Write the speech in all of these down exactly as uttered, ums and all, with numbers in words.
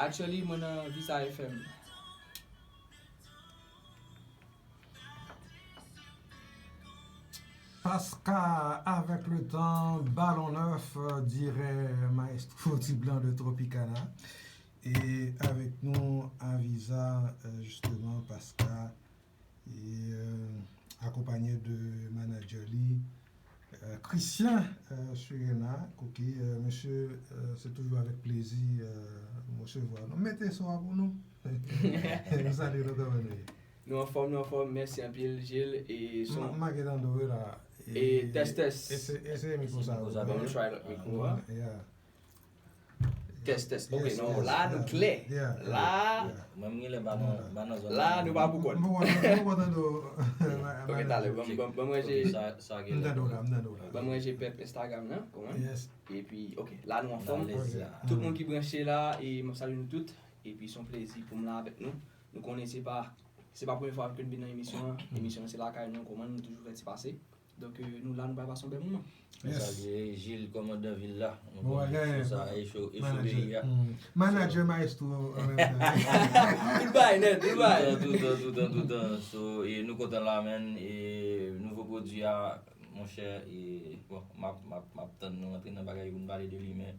Actually, mwen nan Visa F M. Paska, avec le temps, ballon neuf, euh, dirait Maestro Ti Blan de Tropicana. Et avec nous, à Visa, euh, justement, Paska, et euh, accompagné de manager li, euh, Christian euh, Surena, ok, euh, monsieur, euh, c'est toujours avec plaisir euh, recevoir. Nou mete son pou nou. Nou salye nou, kòman nou ye? Nou anfòm, nou anfòm. Mèsi anpil, Gilles. E son. Ma gen tande w la. E tès, tès. Eseye mikwo sa. Bon, nou try lòt mikwo a. Yeah. Tès, tès. Ok, non, la nou klè. La. Mwen, m genlè pa nan, pa nan zòn. La nou pa pou kont. Mwen pa tande w. Ok, talè, ban mwen je. Sa, sa gen. M tande w la, m tande w la. Ban mwen je pèp Instagram nan, kòman? Yes. Epi, ok, la nou anfòm. Alèz la. Tout moun ki branche la, e m ap salye nou tout. Epi se yon plezi pou m la avèk nou. Nou konnen se pa se pa premye fwa ke n vin nan emisyon an. Emisyon an se lakay nou, kòman nou toujou fè ti pase. Donk, euh, nou la, nou pral pase yon bèl moman. Yes. Salye Gilles, kòmandan vil la. Nou konnen sa, e cho, e cho peyi a. Manager maestro an menm tan. Tout bay nèt, tout bay. Toutan, toutan, toutan, toutan. So, e nou kontan la, man. E nouvo pwodui a, monchè, e bon, m ap, m ap, m ap tann nou antre nan bagay pou n pale de li, men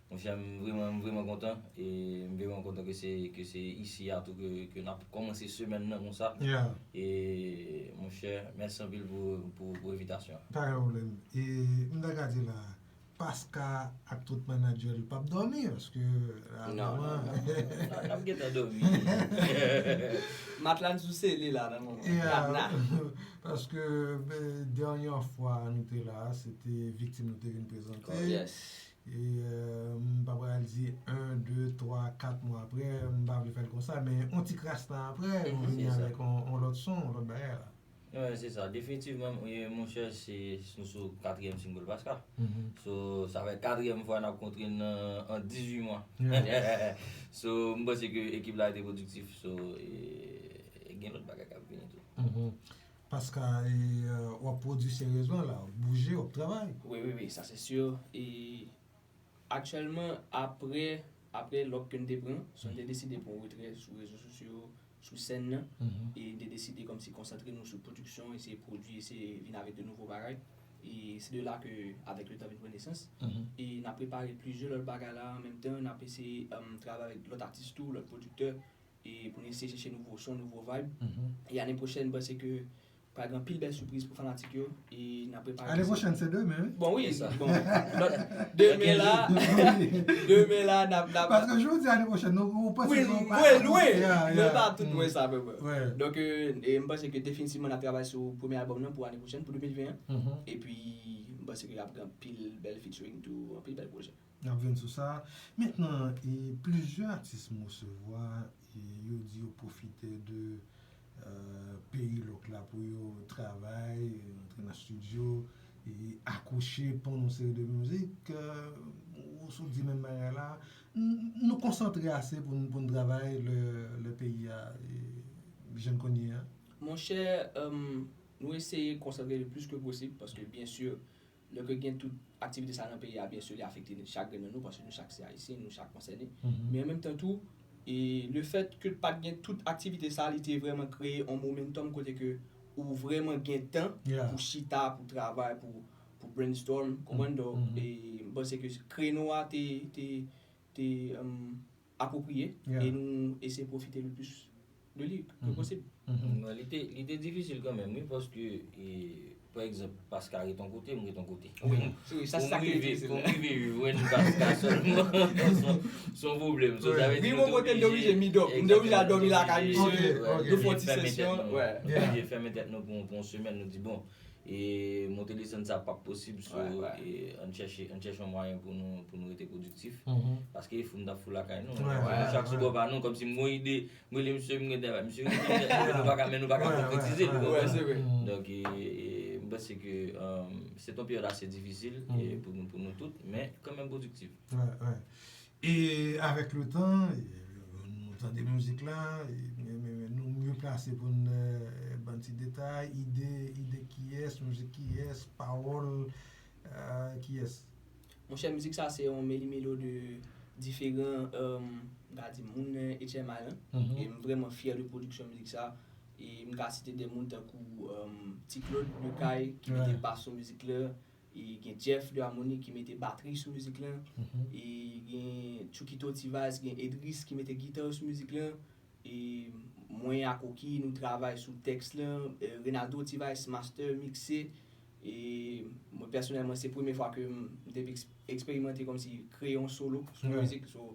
monchè, m vrèman, m vrèman kontan. E m vrèman kontan ke se, ke se isi a tou ke, ke n ap kòmanse semèn nan konsa. Yeah. E monchè, mèsi anpil pou, pou, pou envitasyon an. Pa gen pwoblèm. E m ta ka di la, Paska ak tout manager li p ap dòmi, paske la Non, vrèman. non, non. N ap gentan dòmi. Matla n sou sele la nan moman. Yeah. Labna. Paske ben, dènyè fwa nou te la, se te Viktim nou te vin prezante. Oh, yes. E euh, m pa pral di en, de, twa, kat mwa apre, m pa vle fè l konsa, men yon ti kras tan apre, nou vini Se sa. Avèk yon, yon lòt son, yon lòt bagay la. Wi, se sa. Definitivman, e, monchè, se, nou sou katriyèm single Paska. So, sa fè katriyèm fwa n ap kontre nan, an dizuit mwa. Yeah. So, m panse ke ekip la rete pwodiktif. So, e, e gen lòt bagay k ap vini tou. Mhm. Paska, e, euh, w ap pwodui seryezman la, w ap bouje, w ap travay. Wi, wi, wi, sa se si. E aktyèlman, apre, apre lòk ke n te pran, so n te deside pran retrè sou rezo sosyo, sou sèn nan, e n te deside kòmsi konsantre nou sou pwodiksyon, eseye pwodui, eseye vin avèk de nouvo bagay. E se de la ke, avèk le tan, vin pran nesans. E n ap prepare plizyè lòt bagay la an menm tan, n ap eseye, um, travay avèk lòt atis tou, lòt pwodiktè, e pou n eseye chèche nouvo son, nouvo vibe. E ane pwochèn, m panse ke pral gen anpil bèl sipriz pou fanatik yo, e n ap prepare. Ane pwochèn se demen, wi. Bon, wi, Se sa. Bon, lòt, demen la, demen la, n ap, n ap. Paske jodi ane pwochèn, nou ou panse Wi, nou mwen lwen. Yeah, Mwen yeah. Pa tout mwen sa, mwen. Ouais. Donk, euh, e m panse ke definitivman n ap travay sou premye albòm nan pou ane pwochèn, pou de mil ven an. Mhm. Epi, m panse ke y ap gen anpil bèl featuring tou, anpil bèl pwojè. N ap vin sou sa. Mentnan, e, plizyè atis m resevwa, e, yo di yo pwofite de euh, peyi lòk la pou yo travay, antre nan estidyo, e akouche, ponn yon seri de mizik, euh, ou sou di menm bagay la. N- Nou konsantre ase pou n, pou n travay lè, lè peyi a, e, jan l konn ye a. Monchè, um, nou eseye konsantre le plis ke posib, paske byen si, lè ke gen tout aktivite sa nan peyi a, byen si, li afekte chak grenn nan nou, paske nou chak se Ayisyen, nou chak konsène. Men an menm tan tou, e le fèt ke pa t gen tout aktivite sa, li te vrèman kreye yon momentum kote ke ou vrèman gen tan Yeah. Pou chita, pou travay, pou, pou brainstorm, konprann? Donk, e, m panse ke kreno a te, te, te, um, apwopriye, Yeah. E nou eseye pwofite le plis de li ke posib. Bon, li te, li te difisil kanmenm, wi, paske, e, pa egzanp, Paska ret yon kote, m ret yon kote. Wi, wi, sa se sa ki te difisil. Pou m rive jwenn Paska sèlman, se yon pwoblèm. So, sa vle di Vin yon kote, m te oblije midòp. M te oblije al dòmi lakay misye. Nou fè yon ti sesyon. Oblije fèmen tèt nou pou, pou yon semèn, nou di, bon, e monte desann sa p ap posib, so, e, ann chèche, ann chèche yon mwayen pou nou, pou nou rete pwodiktif. Paske fou m t ap fou lakay nou. Nou chak sou bò pa nou, kòmsi m gon ide, m rele misye, m gen travay. Misye rele misye, nou pa ka, men nou pa ka konkretize l, ou konprann? Donk, e, e, m panse ke, um, se t yon peryòd ase difisil, e, pou nou, pou nou tout, men kanmenm pwodiktif. E avèk le tan, e, nou tande mizik la, e, men, men, men nou mye plase pou n, euh, ban ti detay, ide, ide kiyès, mizik kiyès, pawòl, euh, kiyès. Monchè, mizik sa se yon melimelo de diferan, um, m ka di moun nan H M I lan. E m vrèman fyè de pwodiksyon mizik sa. E m ka site de moun tankou, um, Ti Claude Lekay ki mete bas sou mizik la. E gen Jeff de Harmonie ki mete batri sou mizik la. E gen Chukito T-Vice, gen Edris ki mete gita sou mizik la. E mwen ak Oki, nou travay sou tèks la. E Renaldo T-Vice master, mikse. E mwen pèsonèlman, se premye fwa ke m, m te eks-, eksperimante kòmsi kreye yon solo sou mizik. So,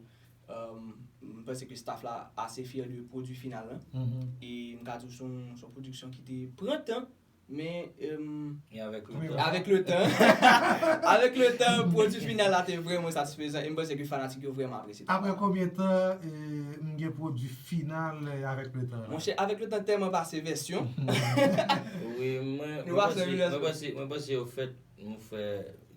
um, m panse ke staff la ase fyè de pwodui final lan. E m ka di w se yon, se yon pwodiksyon ki te pran tan, men, um, E avèk Wi, le tan. avèk le tan, avèk le tan, pwodui final la te vrèman satisfezan. E m panse ke fanatik yo vrèman apresye. Apre konbyen tan e, m gen pwodui final e, avèk le tan? Monchè, avèk le tan tèlman pase vèsyon. Wi, mwen, Nou mwen pa panse, fè mwen panse, mwen panse, au fait, nou fè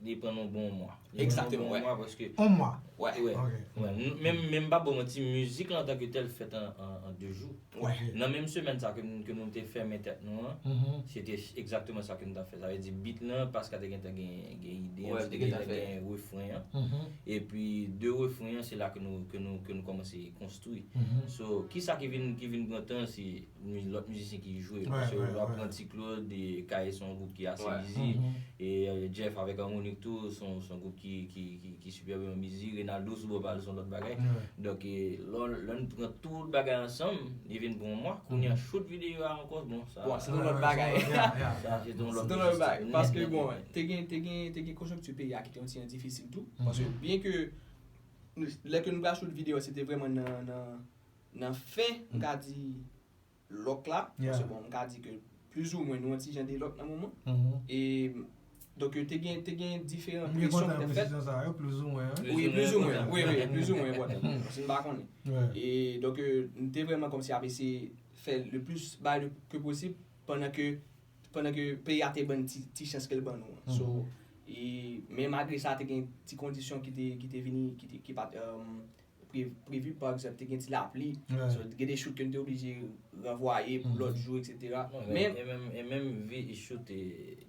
li pran nou bon mwa. Exactement, Bon ouais. Mwa paske On mwa. Ouais. Ouais. Ok. Ouais. Nou- Menm, menm pa bon manti, mizik la antanke tèl fèt an, an, an de jou. Ouais. Nan menm semèn sa ke, n- ke nou te fèmen tèt nou an, Mhm. se te egzakteman sa ke nou t ap fè. Sa vle di beat lan, Pascal te gentan gen, gen ide, Ouais, an, te te gentan gentan fè. Gen refren an. Mhm. Epi de refren an, se la ke nou, ke nou, ke nou kòmanse konstwi. Mhm. So, kisa ki vin, ki vin pran tan, se mi- lòt mizisyen ki jwe. Ouais, Paske ouais, w ap ouais. Pran Ti Claude, e Kay se yon gwoup ki ase Ouais. bizi. Mhm. E euh, Jeff avèk Harmonik tou, se yon, se yon gwoup ki, ki, ki, ki sipèbman bizi. Renaldo sou bò pa l se yon lòt bagay. Ouais. Donk, e, lè, lè n pran tout bagay ansanm, li vin pran yon mwa. Kounye a, shoot videyo a ankò, bon, sa. Bon, se yon lòt bagay. Yeah, yeah. Sa, se yon lòt Se yon lòt bagay. bagay. Paske, bon, te gen, te gen, te gen konjonkti peyi a ki te yon ti jan difisil tou. Paske, byen ke, nou- lè ke nou pral shoot videyo, se te vrèman nan, nan, nan fen, m ka di, lòk la. Yeah. Paske, bon, m ka di ke plizoumwen nou yon ti jan de lòk nan moman. Mhm. E, donk, te gen, te gen diferan M gen presyon kontan ki te fèt. Presizyon sa yo, plizoumwen. Wi. Wi, plizoumwen. Wi, wi, plizoumwen, bon. Si n pa konnen. Ouais. E, donk, nou te vrèman kòmsi ap eseye fè le plis bagay ke posib pandan ke, pandan ke peyi a te ban n ti, ti chans ke l ban nou an. So, e, men malgre sa, te gen ti kondisyon ki te, ki te vini, ki te, ki pa t, um, pre- previ, pa egzanp, te gen ti lapli. Ouais. So, gen de shoot ke n te oblije ranvwaye pou lòt jou, et cetera. Non, Men, e menm, e menm vi shoot e,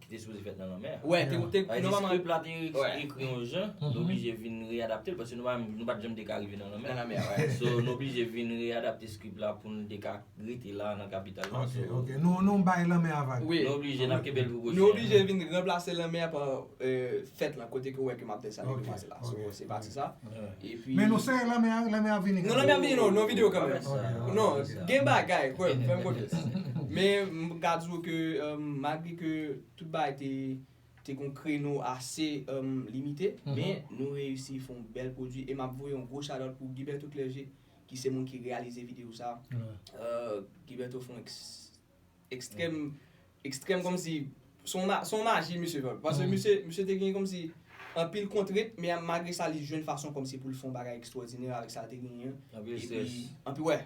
ki te sipoze fèt nan lanmè a. wè, te, te, Sa vle di, nòmalman, script la te, te ekri yon jan, nou oblije vin readapte l, paske nou pa, nou pa t janm te ka rive nan lanmè. Nan lanmè, wè. So, nou oblije vin readapte script la pou nou te ka rete la nan kapital la. Ok, So, ok. Nou, nou bay lanmè a vag. Wi. Nou oblije n ap kenbe l pou pwochen. Nou oblije vin ranplase lanmè a pa, euh, fèt lan, kote ke w wè ke m ap danse avèk Ok, demwazèl la. So, ok, se pati ok. sa. Ouais. Epi, Men nou sere lanmè a, lanmè a vini. Non, lanmè a vini, non, non videyo kanmenm. Ok, ok. Non, gen bagay, kwè m, fè m konfyans. Men, m ka di w ke, euh, malgre ke tout bagay te, te gon kreno ase, euh, limite, men nou reyisi fè yon bèl pwodui e m ap voye yon gwo shout out pou Guiberto Clergé, ki se moun ki reyalize videyo sa. Euh, Guiberto fè yon eks- ekstrèm, ekstrèm kòmsi, se yon ma- se yon maji misye fè. Paske misye, misye te gen kòmsi anpil kontrent, men malgre sa, li jwenn fason kòmsi pou l fè yon bagay ekstwòdinè avèk sa l te genyen. Anpil Epi, strès. anpil, wè.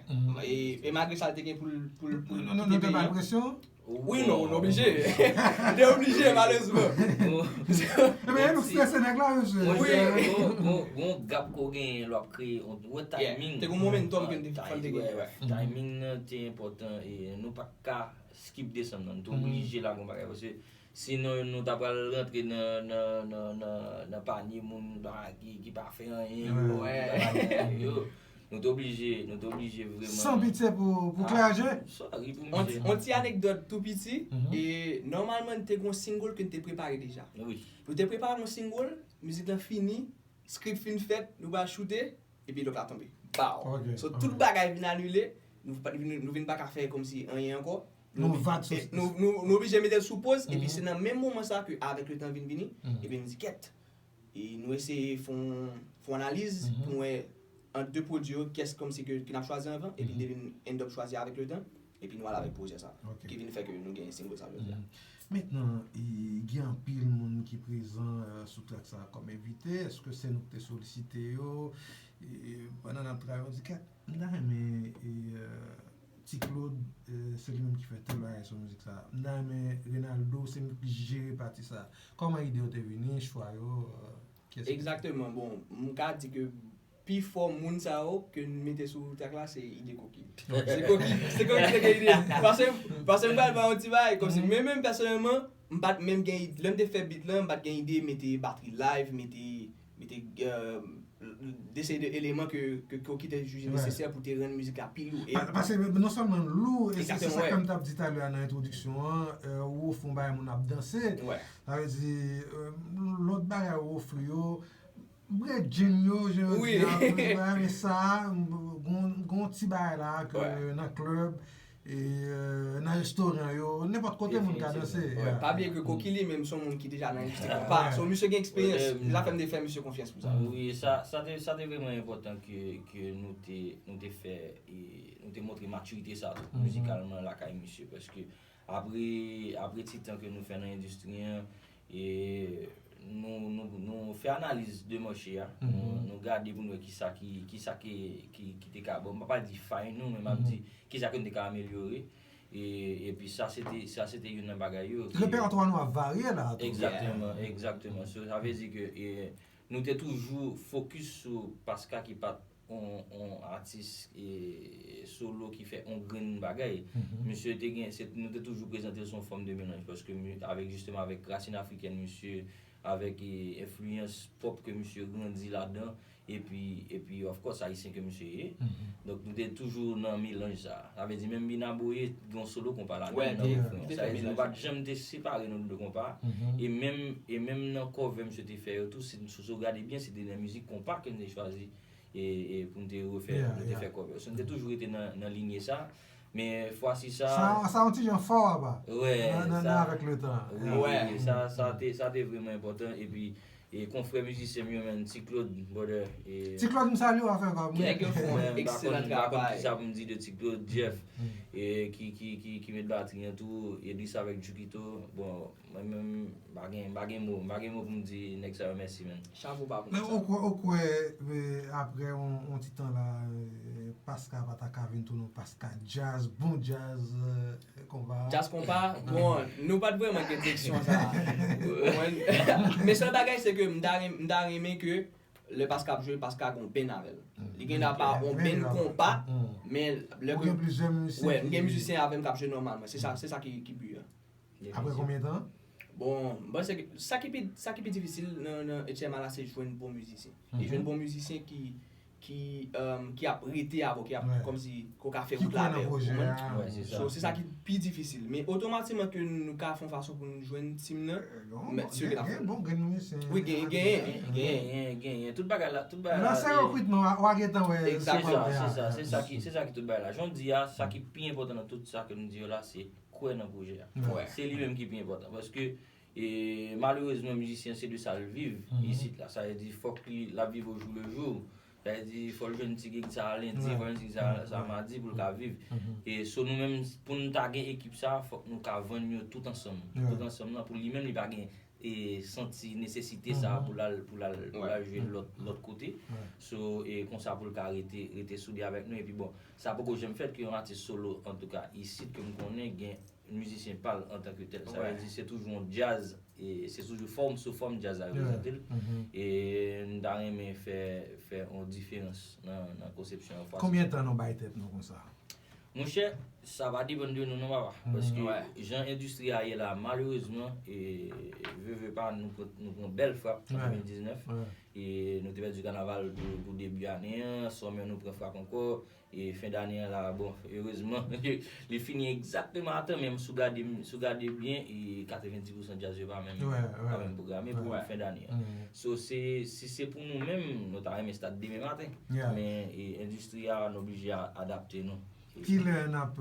E, e malgre sa, l te gen pou l, pou l, pou l Nou, nou, kite nou te peyi bay a. Presyon? Wi, non, nou oblije. Nou te oblije, malerezman. Ebyen, nou strese nèg la, mesye. Mwen Wi. se gon, gon, gon gap ke w genyen lè w ap kreye yon, wè, Yeah, timing. te gon momentum ke n te Ah, fò n te genyen, wè. Timing nan te enpòtan e nou pa t ka skip desann nan. Nou te oblije lage yon bagay paske sinon nou ta pral rantre nan, nan, nan, nan, nan panye moun ba- ki, ki pa fè anyen yo, Wè. ki pa fè anyen yo. Nou te oblije, nou te oblije vrèman. San pitye pou, pou Clergé. Sorry pou On, misye. on ti anekdòt tou piti, Mhm. e nòmalman n te gon single ke n te prepare deja. Wi. Nou te prepare yon single, mizik lan fini, script fin fèt, nou pral choute, epi lòk la tonbe. Bow! Ok, So, ok. Tout bagay vin anile, nou, pa- nou, nou vin pa ka fè kòmsi anyen ankò. Nou vag sou e, nou, nou, nou oblije mete l sou poz, epi Mhm. se nan menm moman sa ke Avec le temps vin vini, Mhm. epi nou di kèt. E nou eseye fè yon, fè yon analiz Mhm. pou nou wè ant de pwodui yo, kiyès kòmsi ke, ke n ap chwazi anvan, epi Mhm. nou vin end up chwazi Avec le temps, epi nou al avèk pwojè sa, Ok. Ki vin fè ke nou gen single sa jodi a. Mentnan, e, gen anpil moun ki prezan, euh, sou track sa kòm envite. Èske se nou ki te solisite yo? E, pandan n ap travay, nou di, kèt, m ta renmen, e, euh, Ti Claude, euh, se li menm ki fè tèl bagay sou mizik sa. M ta renmen Renaldo, se li ki jere pati sa. Kòman ide yo te vini, chwa yo, euh, kiyès ki te fè? Egzakteman. Bon, m ka di ke pifò moun sa yo ke n mete sou track la, se ide Koki. Se Koki, se Koki ki te gen ide. Paske, paske m pral ba yon ti bagay, kòmsi, men menm pèsonèlman, m pa t menm gen ide, lè m te fè beat lan, m pa t gen ide mete batri live, mete mete, euh, de seri de eleman ke, ke, ke, ki te jije nesesè pou te rann mizik la pi lou. E Pa- Paske non sèlman lou, e se se Egzakteman, sa wè. ke m t ap di talè a nan entwodiksyon an, euh, ou ofri yon bagay moun ap danse. Wè. Sa vle di, euh, lòt bagay ou ofri yo, bredjin yo, jan yo Wi. di a, men sa, gon gon ti bagay la ke Wè. Nan klèb, e, euh, nan restoran yo, nenpòt kote moun ka danse. Efektivman. Wè, Yeah. pa bliye ke Kokili menm se yon moun ki deja nan endistri konpa. So, misye gen eksperyans. Wè. Sa fè m te fè misye konfyans pou sa. Wi, sa, sa te, sa te vrèman enpòtan ke, ke nou te, nou te fè, e, nou te montre matirite sa tou, mizikalman lakay misye, paske apre, apre ti tan ke nou fè nan endistri an, e, nou, nou, nou fè analiz de mache a, nou, nou gade pou nou wè kisa ki, kisa ki, ki, ki te ka bon. M pa pral di fay nou, men m ap di kisa ke nou te ka amelyore. E, epi sa se te, sa se te youn nan bagay yo. Repertwa nou ap varye la tou. Egzakteman, egzakteman. So, sa vle di ke e, nou te toujou fokis sou Paska ki pa t on, on atis e, solo ki fè on grenn bagay. Misye te gen, se, nou te toujou prezante l sou yon fòm de melanj, paske mi- avèk jisteman avèk rasin afrikèn misye, avèk e, enfliyans pòp ke misye grandi ladan, epi, epi of course, ayisyen ke misye ye. Donk, nou te toujou nan melanj sa. Sa vle di, menm Bina Boye, gen yon solo konpa ladan, Wè, nan te- refren an. te Sa fè vle di, nou melanj. pa t janm te separe nou de konpa. E menm, e menm nan cover misye te fè yo tou, si, si w gade byen, se te nan mizik konpa ke nou te chwazi e, e pou nou te refè, Yeah, nou te yeah. fè cover. So, nou te toujou rete nan, nan linye sa. Men fwa si sa. Sa, sa yon ti jan fò apa. Wè, Nan, nan, sa, nan avèk le tan. wi, Yeah. Wè. wi, sa, sa te, sa te vrèman enpòtan. Epi, e konfrè mizisyen m yo, menm, Ti Claude, brother. E, Ti Claude, m salye w, afè pa mwen. Nèg yo fè yon mwen, m pa ekselan konn, m pa konn travay. Kisa pou m di de Ti Claude, Jeff, e, ki, ki, ki, ki met batri an tou, Edris avèk Jukito. Bon, mwen menm, m pa gen, m pa gen mo, m pa gen mo pou m di nèg sa yo mèsi, man. Chapo ba pou Men sa. ou kwè, ou kwè, e, apre yon, yon ti tan la, e, Paska pa ta ka vin tou non, Paska jazz, bon jazz, e, konpa. Jazz konpa, bon, nou pa t vrèman gen direksyon sa. Ou konprann? Men sèl bagay se ke m ta renm- m ta renmen ke lè Paska ap jwe, Paska gon band avè l. Li gen dwa pa yon band konpa, men lè Ou gen plizyè mizisyen. Wè, m gen mizisyen avè m k ap jwe nòmalman. Se sa, se sa ki, ki bi an. Apre konbyen tan? Bon, m panse ke sa ki pi, sa ki pi difisil nan, nan H M A la, se jwenn bon mizisyen. E jwenn bon mizisyen ki, ki, um, ki ap rete avè w, ki ap, kòmsi, ki w ka fè wout la avè w. Ki kwè nan pwojè a. Wè, se sa. So, se sa ki pi difisil. Men otomatikman ke nou ka fè yon fason pou nou jwenn team nan, Bon, mèt sire n ap fè. Gen bon grenn mizisyen. Wi, gen, gen, gen. Gen, gen, gen. Tout bagay la, tout bagay la. Nan se rekritman, w a gentan wè. Se sa, se sa, se sa ki, se sa ki tout bagay la. Jan w di a, sa ki pi enpòtan nan tout sa ke nou di yo la, se kwè nan pwojè a. Se li menm ki pi enpòtan. Paske, e, malerezman, mizisyen se de sa l viv isit la. Sa vle di, fòk li, l ap viv au jour le jour. Sa vle di, fò l jwenn ti gig sa lendi, fò l jwenn ti gig sa, sa madi pou l ka viv. E so nou menm, pou n ta gen ekip sa, fòk nou ka vann yo tout ansanm. Tout ansanm nan, pou li menm, li pa gen e santi nesesite sa pou l al, pou l al, pou l al jwe lòt, lòt kote. So, e konsa pou l ka rete, rete soude avèk nou. Epi bon, sa poko janm fèt ke yon atis solo, antouka, isit ke m konnen gen mizisyen pa l antanke tèl. Sa vle di se toujou yon djaz, e se toujou fòm sou fòm djaz la reprezante l. E m ta renmen fè, fè yon diferans nan, nan konsepsyon an. Konbyen tan nou bay tèt nou konsa? Monchè, sa va depann de nou non papa. Paske jan endistri a ye la, malerezman, e, veve pa, nou pran, nou pran bèl frap an de mil diznèf. E nou te pèdi kanaval pou, pou debi ane an, sòmè nou pran frap ankò. E fen dane an la, bon, erezman, li fini egzakteman a tan, men si w gade, si w gade byen, e katrevenndis pousan djaz yo pa menm, pa menm pwograme pou fen dane an. So, se, si se pou nou menm, nou ta renmen start demen maten. Men, e, endistri a, nou oblije a, adapte nou. Kilè n ap,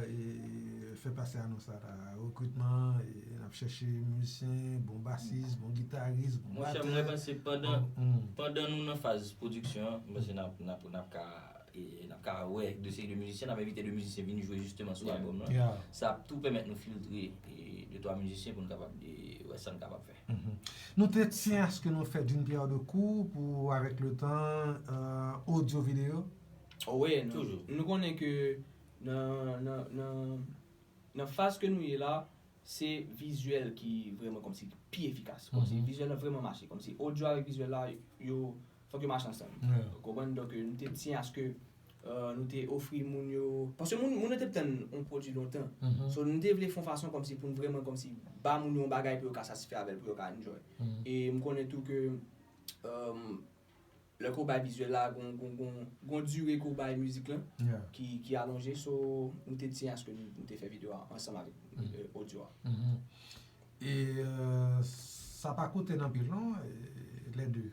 e, fè pase anons sa la? Rekritman, e, n ap chèche mizisyen, bon basis, bon gitaris, bon batè. Monchè, mwen panse pandan, pandan nou nan faz pwodiksyon an, mwen panse n ap, n ap, n ap ka, e, n ap ka wè de seri de mizisyen, n ap envite de mizisyen vin jwe jisteman sou albòm nan. Sa ap tou pèmèt nou filtre, e, de twa mizisyen pou n kapab, e, wè sa n kapab fè. Nou te tyen aske nou fè d'une pierre deux coups pou, avec le temps, euh, audio vidéo. Oh, wi, nou, toujou. Nou konnen ke nan, nan, nan, nan faz ke nou ye la, se vizyèl ki vrèman kòmsi pi efikas. Kòmsi vizyèl la vrèman mache. Kòmsi audio avèk vizyèl la, yo, fòk yo mache ansanm. Ou konprann? Donk, nou te tyen aske, euh, nou te ofri moun yo, paske moun, moun yo te tann yon pwodui lontan. So, nou te vle fè yon fason kòmsi pou n vrèman kòmsi ba moun yo yon bagay pou yo ka satisfè avè l, pou yo ka enjoy. E m konnen tou ke um, lè ke w bay vizyèl la, gon, gon, gon, gon dire ke w bay mizik lan, Yeah. ki, ki alonje, so, nou te di aske nou, nou te fè videyo a ansanm avèk euh, odyo a. Mhm. E euh, sa pa koute n anpil non, e, lè de.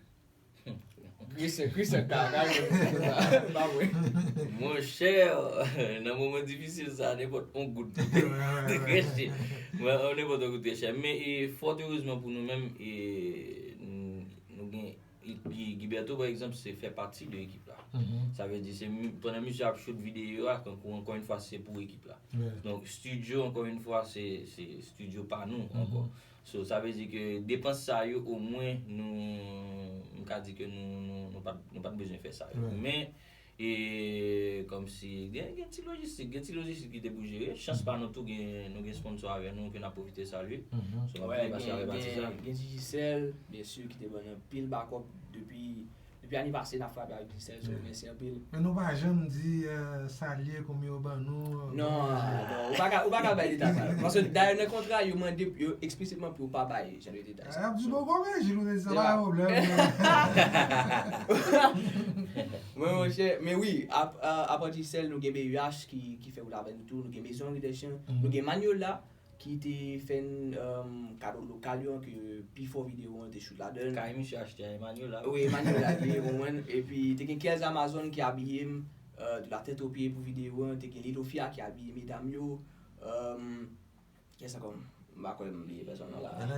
Christian, Christian, ka, ka, pa vre. Monchè, nan moman difisil sa, nenpòt yon goud te chè. Mwen, nenpòt yon goud te chè. Men, e, fòt erezman pou nou menm, e, nou, nou gen, e, Gi- Gilberto, pa egzanp, se fè pati de ekip la. Sa vle di, se mi- pandan misye ap shoot videyo a, tankou, ankò yon fwa, se pou ekip la. Donk, studio, ankò yon fwa, se, se studio pa nou ankò. So, sa vle di ke depans sa yo, omwen, nou, m ka di ke nou, nou, nou pa, nou pa t bezwen fè sa yo. Men, e kòmsi, gen, gen ti lojistik, gen ti lojistik ki te pou jere. Chans pa nou tou, gen, nou gen sponsor avè nou, ke n ap pwofite salye. So, m ap Ouais, pase gen, avè pati sa. Gen, gen Digicel, byen si, ki te ban n anpil bakòp depi, depi ane pase, n ap frape avèk Digicel, so, mèsi anpil. Men nou pa janm di euh, salye konbyen yo ban nou. Non, non, ou pa ka, ou pa ka bay detay sa. Paske dayè nan kontra, yo mande, yo eksplisitman pou yo pa bay jan de detay sa. Ap di bon konbyen, Gilles, ou te di sa pa pwoblèm. Mwen, monchè, men wi, ap, a- apa Digicel, nou gen B U H ki, ki fè wout avè nou tou, nou gen Maison Henri Deschamps, nou gen Maniola, ki te fè n um, kado lokal yo, ke pifò videyo an te shoot ladan. Kay misye achte a Emmanuel la. Wi, Emmanuel la, li konprann. Epi, te gen Kelz Amazon ki abiye m euh, de la tèt o pye pou videyo an, te gen Lil Ofia ki abiye medam yo. Um, Kiyès ankò? M pa kwè m bliye pèsonn non la. M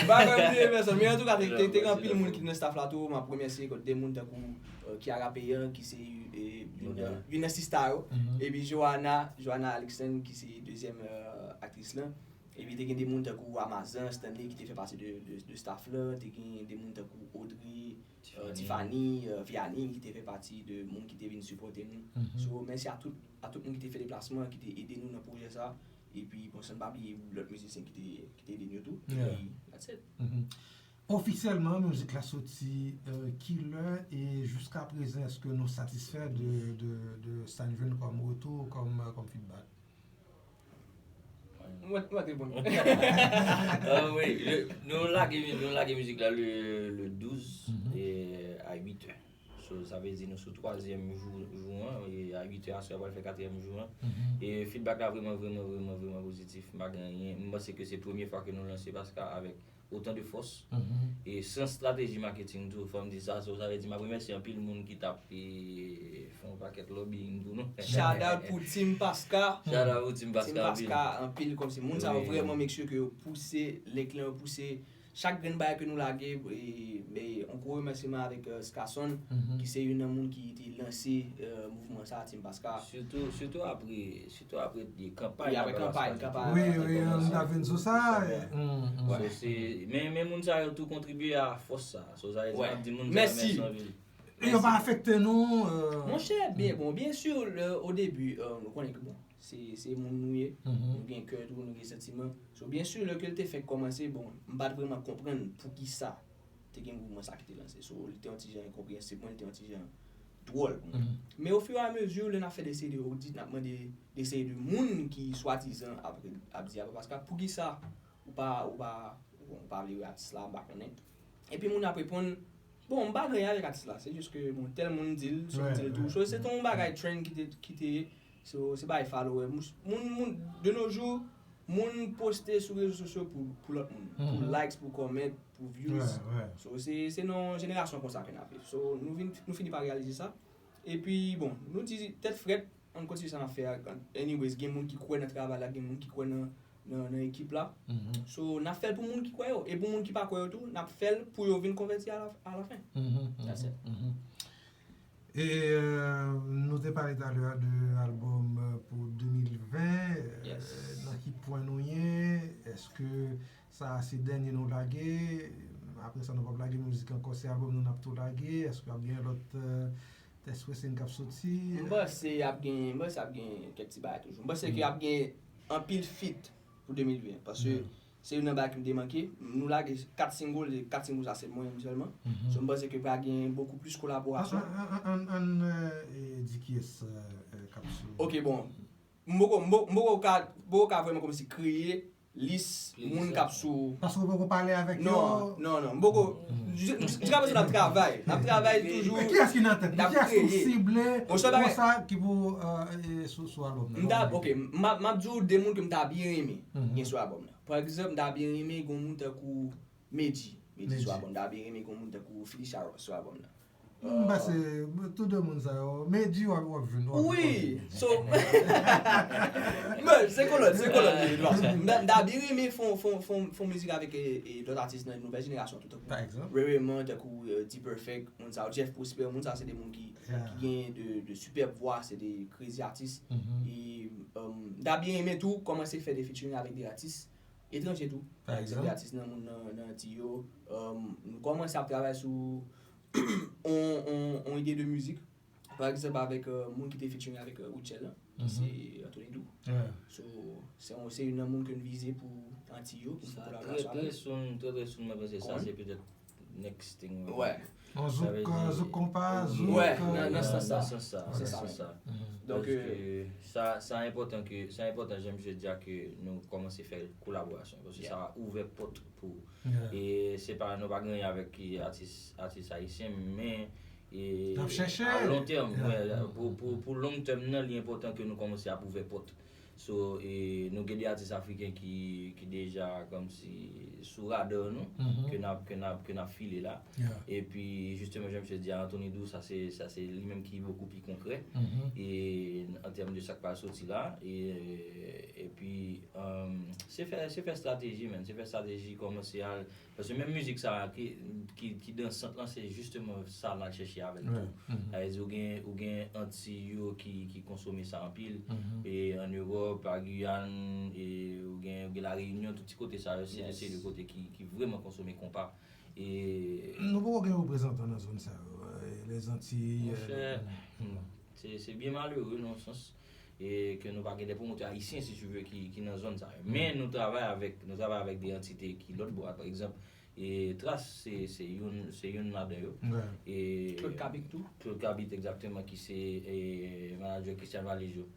pa kwè m bliye pèsonn, men antouka, te, te, te gen anpil moun ki nan staff la tou. M ap remèsye de moun tankou euh, Kiara Payan, ki se e, youn nan- youn nan sista yo. Epi Johanna, Johanna Alexandre, ki se dezyèm euh, aktris lan. Epi te gen de moun tankou Amazan, Stanley, ki te fè pati de, de, de staff lan. Te gen de moun tankou Audrey, euh, Tiffany, euh, Vianney, ki te fè pati de moun ki te vin sipòte nou. So, mèsi a tout, a tout moun ki te fè deplasman, ki te ede nou nan pwojè sa. Epi, bon, san n pa bliye lòt mizisyen ki te, ki te ede nou yo tou. Epi, that's it. Ofisyèlman, mizik la soti euh, kilè e jiska prezan, èske nou satisfè de, de, de sa n jwenn kòm retou, kòm, euh, kòm feedback? Mwen, mwen te bon. Ah wi, le- nou lage, nou lage mizik la le, le douz e a uit è. So, sa vle di nou sou twazyèm jou, jou an, e a uit è aswè pral fè katriyèm jou an. E feedback la vrèman, vrèman, vrèman, vrèman pozitif. M pa gen anyen. M panse ke se premye fwa ke nou lanse Paska avèk otan de fòs. E san strateji maketing tou, fò m di sa. So, sa vle di m ap remèsye anpil moun ki t ap e, fè yon pakèt lobbying pou nou. Shout out pou Team Paska. Shout out pou Team Team Paska anpil. Paska, anpil kòmsi. Moun sa yo vrèman make sure ke yo pouse link lan, yo pouse chak grenn bagay ke nou lage, e, e, yon gwo remèsiman avèk euh, Skason, ki se youn nan moun ki te lanse euh, mouvman sa, Team Paska. Sitou, sitou apre, sitou apre de kanpay. E apre kanpay, kanpay. Wi, wi, nou ta vin sou sa. So, se, men, men moun sa yo tou kontribye a fòs sa. So, sa vle di, m ap di moun sa yo Mèsi. Mèsi anpil. E yo pa afekte nou. Euh... Monchè, byen, bon, byen si, o debi, euh, nou konnen ke, bon, se, se moun nou ye, nou gen kè tou, nou gen santiman. So, byen si, lè ke l te fèk kòmanse, bon, m pa t vrèman konprann poukisa te gen mouvman sa ki te lanse. So, li te yon ti jan enkonpreyansib, mwen, li te yon ti jan dwòl pou mwen. Men ofiramezi, lè n ap fè de seri de odit, n ap mande de seri de moun ki swadizan ap, ap di apa Paska, poukisa ou pa, ou pa, bon, ou pa vle wè atis la, m pa konnen. Epi moun ap reponn, bon, m pa gen anyen avèk atis la, se jis ke, bon, tèl moun di l, so m di l tou. So, se te yon bagay trend ki te, ki te ye, so, se bagay follower. Moun, moun, moun, de nos jours, moun poste sou rezo sosyo pou, pou lòt moun, pou likes, pou comment, pou views. So, se, se nan yon jenerasyon konsa ke n ap viv. So, nou vin, nou fini pa reyalize sa. Epi, bon, nou di tèt frèt, ann kontinye sa n ap fè a. Anyways, gen moun ki kwè nan travay la, gen moun ki kwè nan, nan, nan ekip la. So, n ap fè l pou moun ki kwè yo. E pou moun ki pa kwè yo tou, n ap fè l pou yo vin konvèti a la, a la fen. That's it. E euh, nou te pale talè a de albòm euh, pou de mil ven. Euh, nan ki pwen nou ye? Èske sa a se dènye nou lage? Apre sa, nou p ap lage mizik ankò, se albòm nou n ap tou lage? Èske ap gen lòt euh, tèks pressing k ap soti? M panse ap gen, m panse ap gen kèk ti bagay toujou. M panse ke ap gen anpil feat pou de mil ven, paske se youn nan bagay ki m te manke. Nou lage kat single, e kat single sa se mwen menm sèlman. So, m panse ke pral gen bokou plis kolaborasyon. An, an, an, an, euh, e di kiyès euh, euh, k ap sou. Ok, bon. M poko, m poko, m poko ka, m poko ka vrèman kòmsi kreye lis moun k ap sou. Paske ou poko pale avèk yo. Non, non, non. M poko. Jiska prezan n ap travay. N ap travay toujou. Men kiyès ki nan tèt nou? Kiyès ki sible konsa ki pou sou albòm nan? Ok, m ap di w de moun ke m ta byen renmen gen sou albòm nan. Pa egzanp, m ta byen renmen gen yon moun tankou Medjy. Medjy sou albòm. M ta byen renmen gen yon moun tankou Phylicia Ross sou albòm nan. M panse tou de moun sa yo, Medjy w ap jwenn. Wi, so men se kolòn, se kolòn li ye. M ta byen renmen fè yon mizik avèk lòt atis nan nouvèl jenerasyon tou tankou Ray Raymond, tankou D-Perfect, moun sa yo, Jeff Prosper, moun sa se de moun ki gen de sipèb vwa, se de krezi atis. E m ta byen renmen tou kòmanse fè de featuring avèk de atis etranje tou. Pa egzanp de atis nan moun nan Antiy yo. Nou kòmanse ap travay sou yon ide de mizik. Pa egzanp avèk moun ki te featuring avèk Rutshelle lan, ki se Anthony Dou. So se youn nan moun ke n vize pou Antiy yo, pou n fè kolaborasyon avèk. Trè trè soon, trè trè soon, mwen panse sa se petèt next thing. Wè. Yon zouk, zouk konpa, zouk. Wè, nan sans sa. Nan sans sa. Donk sa enpòtan ke, sa enpòtan jan misye di a ke nou kòmanse fè kolaborasyon paske sa va ouvè pòt pou. E se pa, nou pa gen anyen avèk atis, atis ayisyen, men e a lon tèm, pou, pou, pou long tèm nan, li enpòtan ke nou kòmanse ap ouvè pòt. So e nou gen de atis afriken ki, ki deja kòmsi sou rada nou, ke n ap, ke n ap, ke n ap file la. Epi jisteman jan misye di a, Anthony Dou, sa se, sa se li menm ki bokou pi konkrè. E an tèm de sa k pral soti la, e epi se fè, se fè estrateji, man, se fè estrateji, kòmanse al Paske menm mizik sa ki, ki, ki dansant lan, se jisteman sa n al chèche avè l tou. Sa vle di ou gen, ou gen Antiy yo ki, ki konsome sa anpil. E an Ewòp, a Giyàn, e ou gen, ou gen Lareyinyon, tout ti kote sa yo, se de, se de kote ki, ki vrèman konsome konpa. E Nou poko gen reprezantan nan zòn sa yo. Les Antilles. Monchè, se, se byen malere nan yon sans. E ke nou pa gen de pwomotè ayisyen, si tu veux, ki, ki nan zòn sa yo. Men nou travay avèk, nou travay avèk de antite ki lòt bò a. Pa egzanp, e Tras, se, se youn, se youn ladan yo. E Claude Cabit tou. Claude Cabit, egzakteman, ki se e, manadjè Christian Valijo.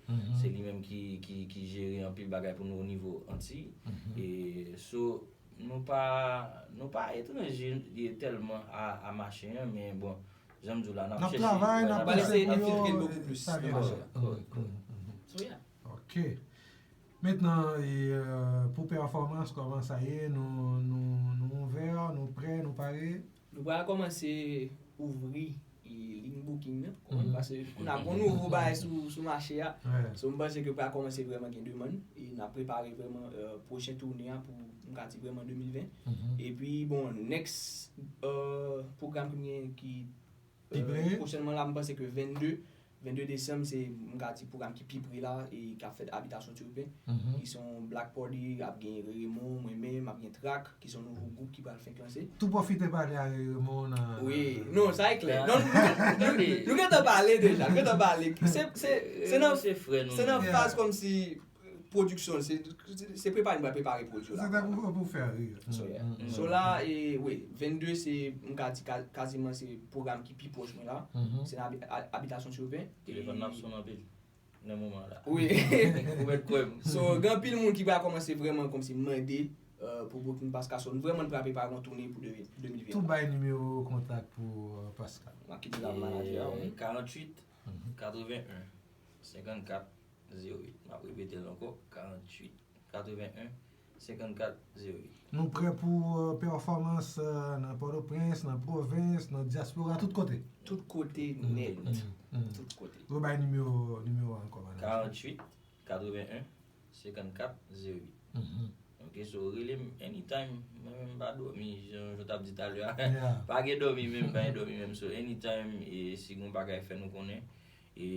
Se li menm ki, ki, ki jere anpil bagay pou nou o nivo Antiy. E so, nou pa, nou pa etranje tèlman a, a mache an, men bon, jan m di w la, n ap chèche. N ap travay, n ap eseye enfiltre l bokou plis nan mache a. So yeah. Ok. Mentnan, e, pou pèfòmans, kòman sa ye? Nou, nou, nou ouvè, nou prè, nou pare? Nou pral kòmanse ouvri e, ligne booking nan, konprann, paske kounye a gon nouvo bagay sou, sou mache a. So m panse ke pral kòmanse vrèman gen demann e n ap prepare vrèman pwochen toune a pou, m ka di vrèman de mil ven. Epi bon, next pwogram ke m gen ki pwochènman la, m panse ke vennde, vennde desanm, se, m ka di, pwogram ki pi pre la e k ap fèt Habitation Turpin, ki se yon black party, ap gen Ray Raymond, mwen menm, ap gen Track, ki se yon nouvo gwoup ki pral fenk lanse. Tou pwofite pale a Ray Raymond nan. Wi, non, sa e klè. Non, nou gentan pale deja, nou gentan pale. Se, se, se nan, se nan faz kòmsi pwodiksyon, se, se prepare, nou pral prepare pwodui la. Se ta pou, pou fè ri. So, yeah. So la, e, wi, vennde se, m ka di ka-, kaziman se pwogram ki pi pwòch mwen la. Se nan Habitation Turpin. Telefòn nan ap sonnen anpil nan moman la. Wi. Ou mèt kwè m. So, gen anpil moun ki pral kòmanse vrèman kòmsi mande pou booking Paska. So, nou vrèman pral prepare yon toune pou de mil ven. Tou bay nimewo kontak pou Paska. M ap kite l a manadjè a, wi. Karanntuit, katreven en, senkannkat, zewo uit. M ap repete l ankò, karanntuit, katreven en, senkannkat, zewo uit. Nou prè pou pèfòmans nan Pòtoprens, nan pwovens, nan dyaspora, tout kote. Tout kote nèt. Tout kote. Ou bay nimewo, nimewo a ankò, manadjè. Karanntuit, katreven en, senkannkat, zewo uit. Ok, so rele m anytime. Mwen menm m pa dòmi, jan, jan w t ap di talè a. Pa gen dòmi menm, pa gen dòmi menm. So anytime, e si gon bagay, fè nou konnen. E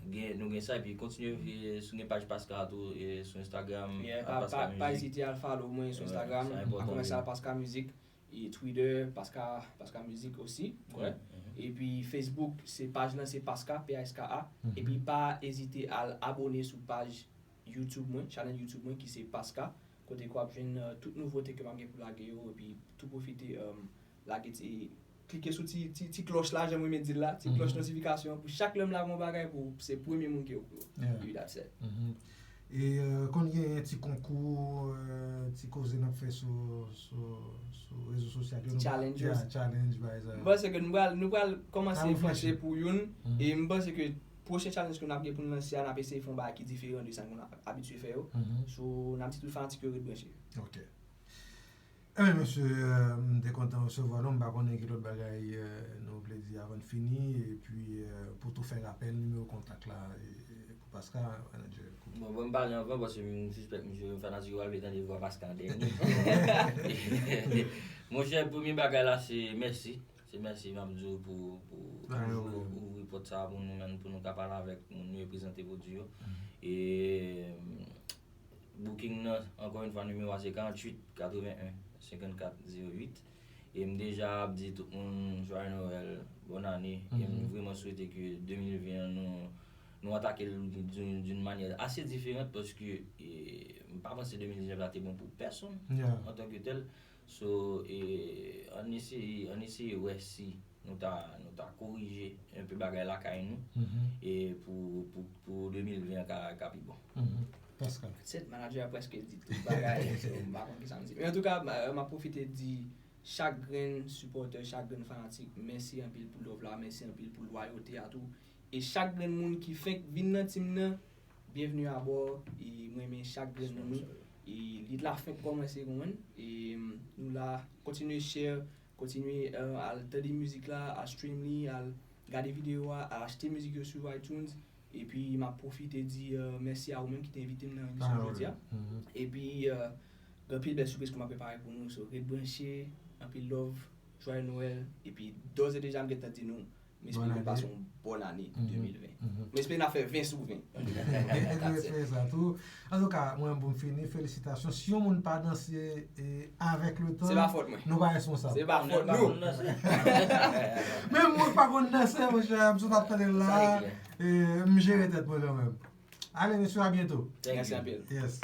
gen, nou gen sa, epi kontinye, e si w gen paj Paska tou, e sou Instagram, at Paska Music. Pa ezite al follow mwen sou Instagram, a komèsyal Paska Music, e Twitter, Paska, Paska Music osi, kòrèk? Epi Facebook, se paj lan, se Paska, P A S K A. Epi pa ezite al abòne sou paj YouTube mwen, channel YouTube mwen ki se Paska, kote ke w ap jwenn tout nouvote ke m ap gen pou lage yo, epi tou pwofite lage ti, klike sou ti, ti, ti klòch la, jan m renmen di l la, ti klòch notifikasyon an, pou chak lè m lage yon bagay, pou se premye moun ki yo. Epi that's it. E euh, konn genyen ti konkou, euh, ti koze n ap fè sou, sou, sou rezo sosyal yo. Ti Nou pa- challenges. Yeah, challenge, bagay sa. M panse ke nou pral, nou pral kòmanse Sa reflechi. Panse pou youn. Mhm. E m panse ke pwochen challenge ke n ap gen pou n lanse a, n ap eseye fè yon bagay ki diferan de sa ke nou abitye fè yo. Mhm. So, n ap di tout fanatik yo ret branche. Ok. Ebyen mesye, euh, m te kontan resevwa nou, m pa konnen ki lòt bagay euh, nou vle di avan n fini, epi euh, pou tou fè rapèl nimewo kontak la e, e pou Pascal, manager. Bon, bon, m pale anvan paske m sispèk misye fanatik yo pral vle tande vwa Pascal an dènye. Monchè, premye bagay la se mèsi. Se mèsi m ap di w pou, pou, Ah, pou oui. Ouvri pòt sa pou nou menm, pou nou ka pale avèk moun yo e prezante pwodui yo. E booking nan, ankò yon fwa, nimewo a se karanntuit katreven en senkannkat zewo uit. E m deja ap di tout moun jwaye Nwèl, bòn ane. E m Mhm. vrèman swete ke de mil ven an nou, nou atake l d'une d'une manière assez différente paske e, m pa panse de mil diznèf la te bon pou pèsonn Yeah. antanke tèl. So, e, ann eseye, ann eseye wè si nou ta, nou ta korije enpe bagay lakay nou Mhm. e pou, pou, pou de mil ven an ka, ka pi bon. Mhm. Pascal. Set manager a prèske di tout bagay, so m pa konn ki sa m di. Men antouka, m ap pwofite di chak grenn sipòtè, chak grenn fanatik, mèsi anpil pou love la, mèsi anpil pou lwayote a tou. E chak grenn moun ki fenk vin nan team nan, byenvni abò. E mwen renmen chak grenn moun nou. E lit la fenk kòmanse, konprann. E nou la, kontinye share, kontinye euh, al tande mizik la, al stream li, al gade videyo a, al achte mizik yo sou iTunes. Epi m ap pwofite di euh, mèsi a ou menm ki te envite m nan emisyon jodi a. Mhm. Epi euh, gen anpil bèl sipriz ke m ap prepare pou nou. So, ret branche, anpil love, jwaye Nwèl. Epi dòz e deja m gentan di nou, m espere Bòn nou ane. Pase yon bòn ane Mhm. de mil ven. Mhm. M espere n ap fè ven sou ven. E nou espere sa tou. Antouka, mwen pou m fini, felisitasyon. Si yon moun pa danse e, avèk le tan, Se pa fòt mwen. Nou pa responsab. Se pa fòt nou. Menm mwen pa konn danse, monchè, m sot ap tande l la. Sa e klè. E, m jere tèt mwen kanmenm. Ale, mesye, a byento. Thank Mèsi you. Anpil. Yes.